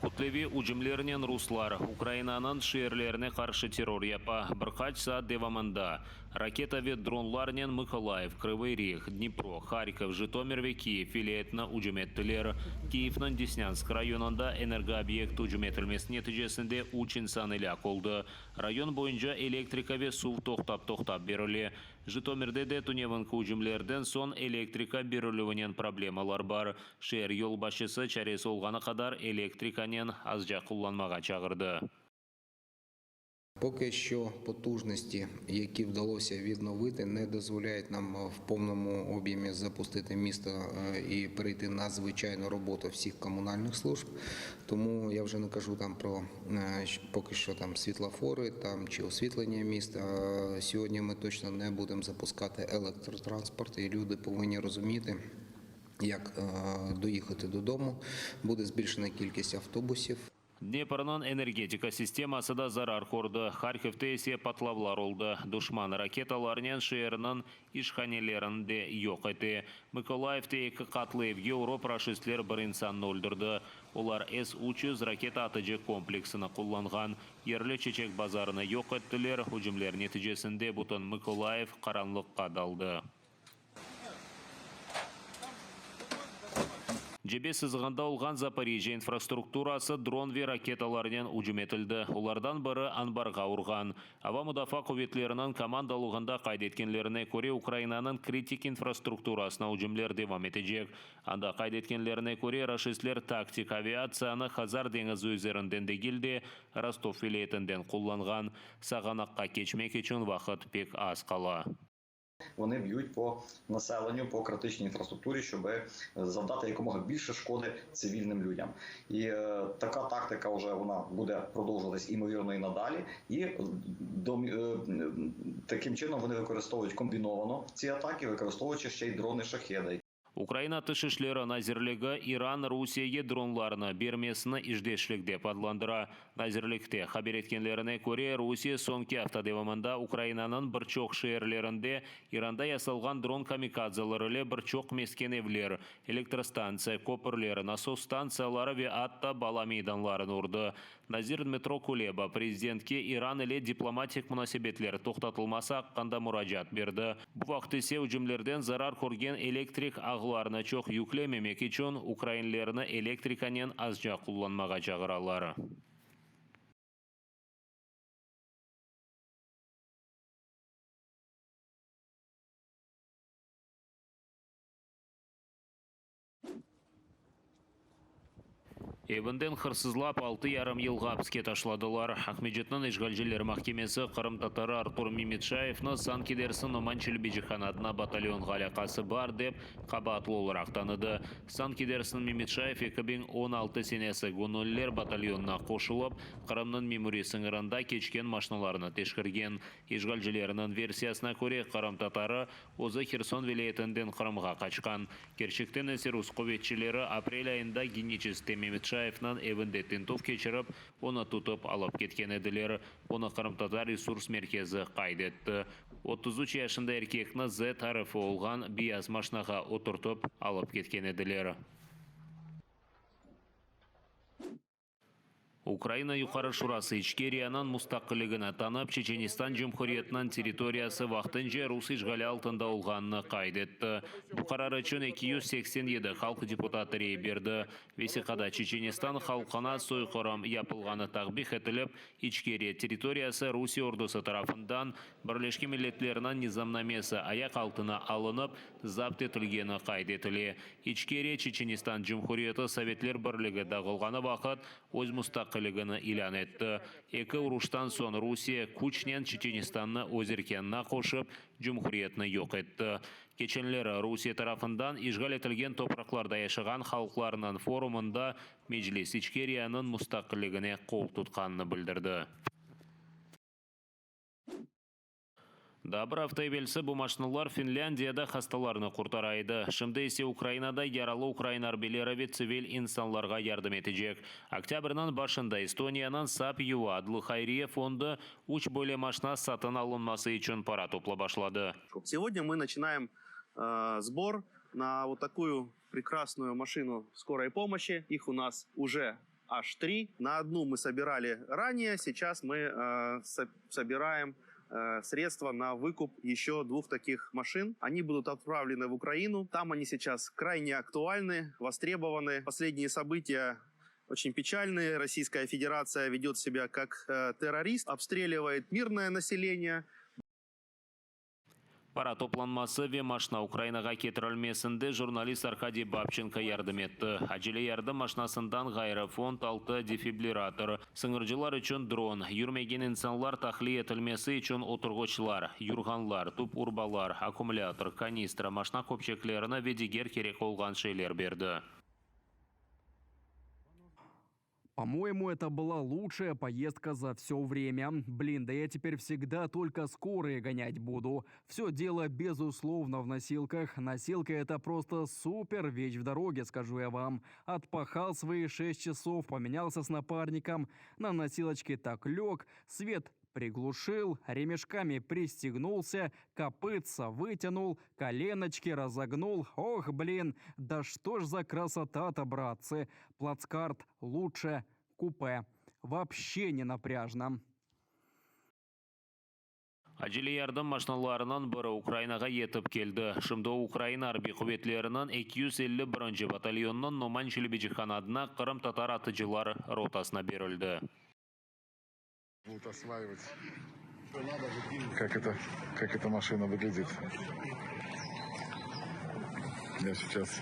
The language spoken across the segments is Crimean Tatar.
Kütleviy ücümlernen ruslar Ukrainanıñ şeerlerine qarşı terror yapa. Bir qaç saat devamında raketa ve dronlarnen Mıkolayıv, Krıvıy Riğ, Dnipro, Harkov, Jıtomir ve Kiyev vilâyetine ücüm ettiler. Kiyevniñ Desnânsk rayonında energoobyekt ücüm etilmesi neticesinde üç insan elâk oldı. Rayon boyunca elektrika ve suv toqtap-toqtap berile. Jıtomirde de tünevinki ücümlerden soñ elektrika berilüvinen problemalar bar. Şeer yolbaşçısı çaresi olğanı qadar elektrikanen azca qullanmağa çağırdı. Поки що потужності, які вдалося відновити, не дозволяють нам в повному об'ємі запустити місто і перейти на звичайну роботу всіх комунальних служб. Тому я вже не кажу там про поки що там світлофори там чи освітлення міста. Сьогодні ми точно не будемо запускати електротранспорт, і люди повинні розуміти, як доїхати додому. Буде збільшена кількість автобусів. Dneprniñ energetika sisteması da zarar kördi, Harkovde ise patlavlar oldı. Duşman raketalarnen şeerniñ işhanelerini de yoq ete. Mıkolayivde eki qatlı evge urıp, raşistler bir insannı öldürdi. Olar S 300 raketa atıcı kompleksini qullanğan. Yerli çeçek bazarını yoq ettiler, ücümler neticesinde bütün Mıkolayiv qaranlıqqa daldı. Cebe sızığında olğan Zaporijjâ infrastrukturası dron ve raketalarnen ücüm etildi, olardan biri anbarğa urğan. Ava mudafaa quvetleriniñ komandalığında qayd etkenlerine köre, Ukrainanıñ kritik infrastrukturasına ücümler devam etecek. Anda qayd etkenlerine köre, raşistler taktik aviatsiyanı Hazar deñizi üzerinden degil de, Rostov vilâyetinden qullanğan. Sağanaqqa keçmek içün vaqıt pek az qala. Вони б'ють по населенню, по критичній інфраструктурі, щоб завдати якомога більше шкоди цивільним людям. І е, така тактика вже вона буде продовжуватись імовірно і надалі. І до, е, таким чином вони використовують комбіновано ці атаки, використовуючи ще й дрони шахеди. Ukraina Tış işleri nazirligi İran Rusiyege dronlarnı bermesini işdeşlik dep adlandıra. Nazirlikte haber etkenlerine köre, Rusiye soñki afta devamında Ukrainanıñ bir çoq şeerlerinde İranda yasalğan dron-kamikadzeler ile bir çoq mesken evler, elektrostantsiya, köpürler, nasos stantsiyaları ve atta bala meydanlarını urdı. Nazir Dmıtro Kuleba prezidentke İran ile diplomatik munasebetler toqtatılması aqqında muracaat berdi. Bu vaqıt ise ücümlerden zarar körgen elektrik ağlarına çoq yüklememek içün ukrainlerni elektrikanen azca qullanmağa çağıralar. Evinden hırsızlap, altı yarım yılğa apiske taşladılar. Aqmescitniñ işğalciler mahkemesi qırımtatarı Artur Memetşayevni sanki dersiñ Noman Çelebicihan adına batalyonğa alâqası bar dep, qabaatlı olaraq tanıdı. Sanki dersiñ Memetşayev 2016 senesi göñülliler batalyonına qoşulıp, Qırımnıñ memuriy sıñırında keçken maşnalarnı teşkirgen. İşğalcilerniñ versiyasına köre, qırımtatarı özü Herson vilâyetinden Qırımğa qaçqan. Kerçekten ise rus quvetçileri aprel ayında Geniçeskte Memetşayevniñ evinde tintüv keçirip, onı tutıp alıp ketken ediler. Bunı Qırımtatar resurs merkezi qayd etti. 33 yaşında erkekni Z arfi olğan beyaz maşnağa oturtıp alıp ketken ediler. Ukraina Yuqarı Şurası İçkeriyanıñ mustaqilligini tanıp, Çeçenistan Cumhuriyetiniñ territoriyası vaqtınca rus işğali altında olğanını qayd etti. Bu qarar içün 287 halq deputatı rey berdi. Vesiqada Çeçenistan halqına soyqırım yapılğanı takbih etilip, İçkeriya territoriyası Rusiye ordusı tarafından Birleşken Milletlerniñ nizamnamesi ayaq altına alınıp, zapt etilgeni qayd etile. İçkeriya Çeçenistan Cumhuriyeti Sovetler Birligi dağılğanı vaqıt öz mustaqilligini ilân etti. Eki uruştan soñ Rusiye küçnen Çeçenistannı öz erkânına qoşıp, cumhuriyetni yoq etti. Keçenleri Rusiye tarafından işğal etilgen topraqlarda yaşağan halqlarnıñ forumında Meclis İçkeriyanıñ mustaqilligine qol tutqanını bildirdi. Daa bir afta evelsi bu maşinalar Finlândiyada hastalarnı qurtara edi, şimdi ise Ukrainada yaralı ukrain arbiyleri ve tsivil insanlarğa yardım etecek. Oktâbrniñ başında Estoniyanıñ SAP-YUA adlı hayriye fondu üç böyle maşina satın alınması içün para toplap başladı. Segodnâ mı načinaem sbor na vot takuyu prekrasnuyu maşinu skoroy pomoşçi, ih u nas uje. Аж три. На одну мы собирали ранее, сейчас мы э, со- собираем э, средства на выкуп еще двух таких машин. Они будут отправлены в Украину. Там они сейчас крайне актуальны, востребованы. Последние события очень печальные. Российская Федерация ведет себя как э, террорист, обстреливает мирное население. Para toplanması ve maşna Ukrainağa ketirilmesinde jurnalist Arkadiy Babçenko yardım etti. Acele yardım maşnasından ğayrı fond altı defibrillator, sıñırcılar içün dron, yürmegen insanlar tahliye etilmesi içün oturğıçlar, yurğanlar, tüp urbalar, akkumulâtor, kanistra, maşna köpçeklerini ve diger kerek olğan şeyler berdi. По-моему, это была лучшая поездка за все время. Блин, да я теперь всегда только скорые гонять буду. Все дело, безусловно, в носилках. Носилка это просто супер вещь в дороге, скажу я вам. Отпахал свои 6 часов, поменялся с напарником. На носилочке так лег, свет приглушил, ремешками пристегнулся, копытца вытянул, коленочки разогнул. Ох, блин, да что ж за красота-то, братцы. Плацкарт лучше купе. Вообще не напряжно. Acele yardım maşnalarınıñ biri Ukrainağa yetip keldi. Şimdi o Ukraina arbiy quvetleriniñ 251 batalyonınıñ Noman Çelebicihan adına qırımtatar atıcılar rotasına berildi. Будут осваивать, как, это, как эта машина выглядит. Я сейчас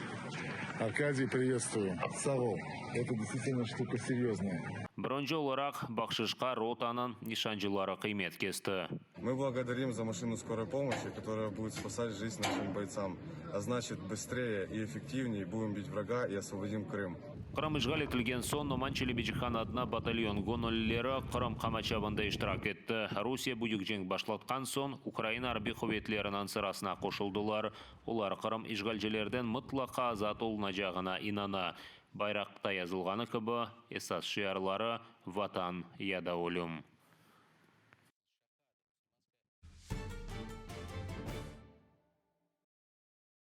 Аркадий приветствую. Савол. Это действительно штука серьезная. Birinci olaraq bahşışqa rotanıñ nişancıları qıymet kesti. Мы благодарим за машину скорой помощи, которая будет спасать жизнь нашим бойцам. А значит, быстрее и эффективнее будем бить врага и освободим Крым. Qırım işğal etilgen soñ Noman Çelebicihan adına batalyon göñüllileri Qırım qamaçavında iştirak etti. Rusiye büyük cenk başlatqan soñ Ukraina arbiy quvetleriniñ sırasına qoşuldılar. Olar Qırım işğalcilerden mıtlaqa azat olunacağına inana. Bayraqta yazılğanı kibi, esas şiarları Vatan ya da ölüm.